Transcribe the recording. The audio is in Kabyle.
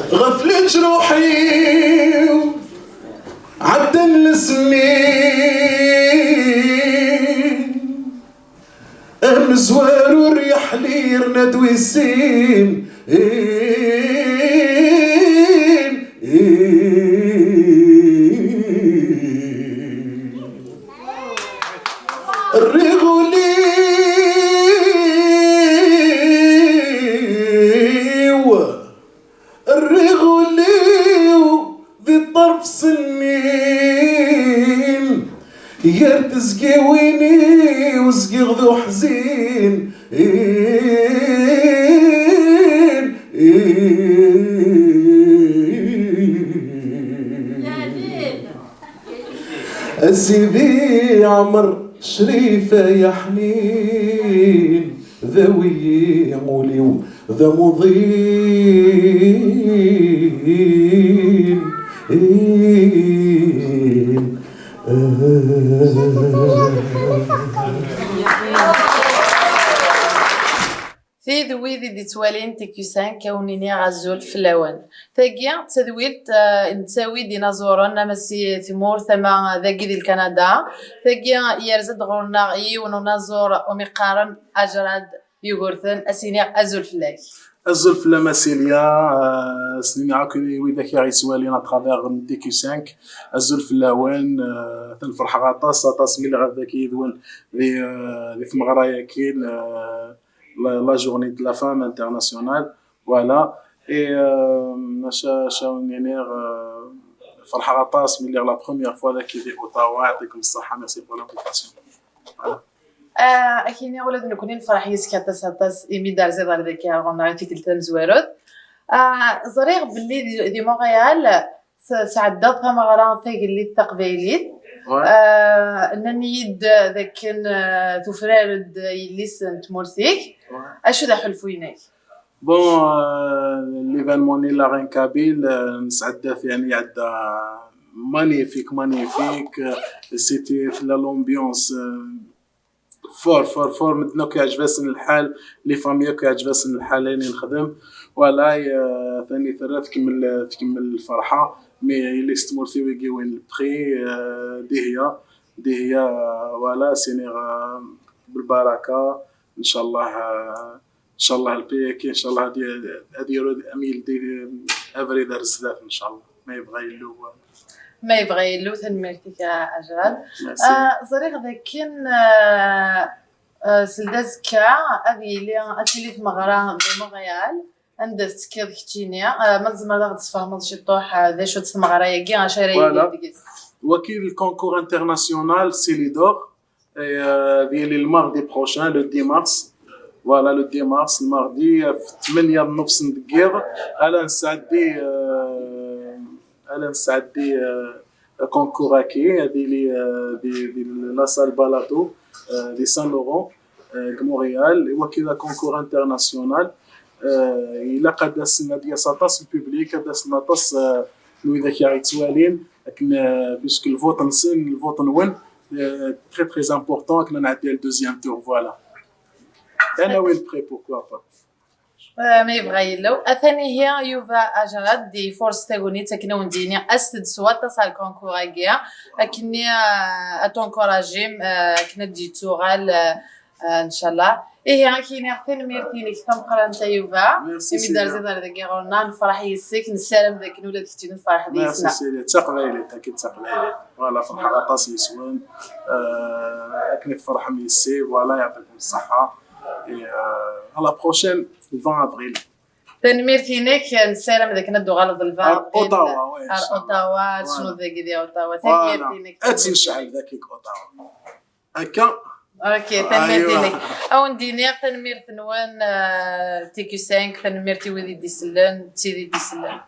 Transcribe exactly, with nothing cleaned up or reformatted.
Ɣef leǧruḥ-iw ɛeddan lesnin, amezwaru rriḥ-nni yerna-d wis sin. Rriɣ ul-iw, rriɣ ul-iw di ṭṭerf sennin, gar tezgiwin-iw zgiɣ d uḥzin. A Sidi Ɛmer Crif ay aḥnin, dawi ul-iw d amuḍin. Tid wid i d-ittwalin T Q cinq, a wen-iniɣ azul fell-awen. Tagi d tadwilt, eh, nettawi-d inaẓuren ama si tmurt ama dagi di Lkanada. Tagi yerza-d ɣur-neɣ yiwen unaẓur umi qqaren Ajrad Yugurten, a s-iniɣ azul fell-ak. Azul fell-am a Silya, eh, s-nini akk i widak i ɣ-yettwalin à travers T Q cinq. Azul fell-awen, eh, atan ferḥeɣ aṭas, aṭas mi lliɣ dagi yid-wen di, eh, di tmeɣra-yagi, eh, la, la journée de la femme internationale. Voilà. Et, euh, acu, acu ara wen-iniɣ, euh, ferḥeɣ aṭas mi lliɣ la première fois dagi di Ottawa. Yeɛṭikum ṣṣeḥḥa, merci pour l'invitation. Voilà. Ah, ad k-iniɣ ula d nekkni nefreḥ yis-k aṭas, aṭas imi d-terziḍ ar dagi ar ɣur-neɣ i tikkelt tamezwarut. Ah, ẓriɣ belli di, di Montréal s-, sɛeddaḍ tameɣra tagellidt taqbaylit. Ouais. Ah, nnan-iyi-d d akken, ah, tufrar-d yelli-s n tmurt-ik. Ouais. Acu d aḥulfu-inek? Bon, euh, l'événement-nni La Reine Kabyle, euh, nesɛedda-t, yeɛni, iɛedda magnifique, magnifique, euh, c'était, tella l'ambiance, euh, fort, fort, fort, medden akk yeɛǧeb-asen lḥal, les familles akk yeɛǧeb-asen lḥal ayen i nexdem. Voilà, euh, tani terra tkemmel, tkemmel lferḥa, mais yelli-s n tmurt-iw i yiwin le prix, euh, Dihya, Dihya, euh, voilà, s-iniɣ, euh, بالبركة، إن شاء الله، euh, إن شاء الله البي كي إن شاء الله هادي، هادي يرو أميل دي أفريد الزلاف إن شاء الله. ما يبغى يلو. ما يبغى يلو، tanemmirt-ik a Ajrad. Merci. Ah, ẓriɣ dakken, ah, ah, seld azekka ad yili, ad tili tmeɣra di Montréal, anda tettekkiḍ keččini. Ah, ma tzemreḍ ad ɣ-d-tesfehmeḍ ciṭuḥ, ah, d acu-tt tmeɣra-agi, acu ara yili deg-s? Voilà. Waki le concours international Silidor. Et, euh, ad yili le mardi prochain, le dix mars. Voilà, le dix mars, le mardi, euh, f tmenya n nnefṣ n deg yiḍ, ala nesɛeddi, euh, ala nesɛeddi, euh, concours-agi, ad yili, euh, di, di la salle Balato, euh, di Saint-Laurent, euh, deg Montréal, i wakka d concours international. Euh, ilaq ad d-asen, ad d-yas aṭas n public, ad d-asen aṭas, euh, n widak i aɣ-yettwalin, akken, euh, puisque le vote-nsen, le vote-nwen, euh, très, très important, akken ad nɛeddi le deuxième tour, voilà. Ana win prêt, pourquoi pas. Euh, ma yebɣa yella. Atan ihi Yuba Ajrad di Force Tagunit, akken ad wen-d-yini, aset-d s waṭas ar le concours-agi, akken, euh, ad t-encouragim, euh, akken ad d-yettuɣal, euh, Ah, ncallah. Ihi, ad k-iniɣ tanemmirt-inek tameqqrant a Yuba. Merci, imi d-terziḍ ar dagi ɣur-neɣ, nefreḥ yis-k, nessaram d akken ula d keččini tferḥeḍ yis-neɣ. Merci, Célia. D taqbaylit, akid d taqbaylit. Voilà, ferḥeɣ aṭas yis-wen. Euh, akken i tferḥem yis-i, voilà, yeɛṭikum ṣṣeḥḥa. Et, euh, à la prochaine, le vingt avril. Tanemmirt-inek, nessaram d akken ad d-tuɣaleḍ le vingt avril. Ar Ottawa, ouais, ar Ottawa, ad tecnuḍ dagi di Ottawa. Voilà. Tanemmirt-inek. Ad tt-necɛel dagi deg Ottawa. Akka. Ok, tanemmirt-inek. Aywa. Ad wen-d-iniɣ tanemmirt-nwen, euh, T Q cinq, tanemmirt i wid i d-isellen, d tid i d-isellen.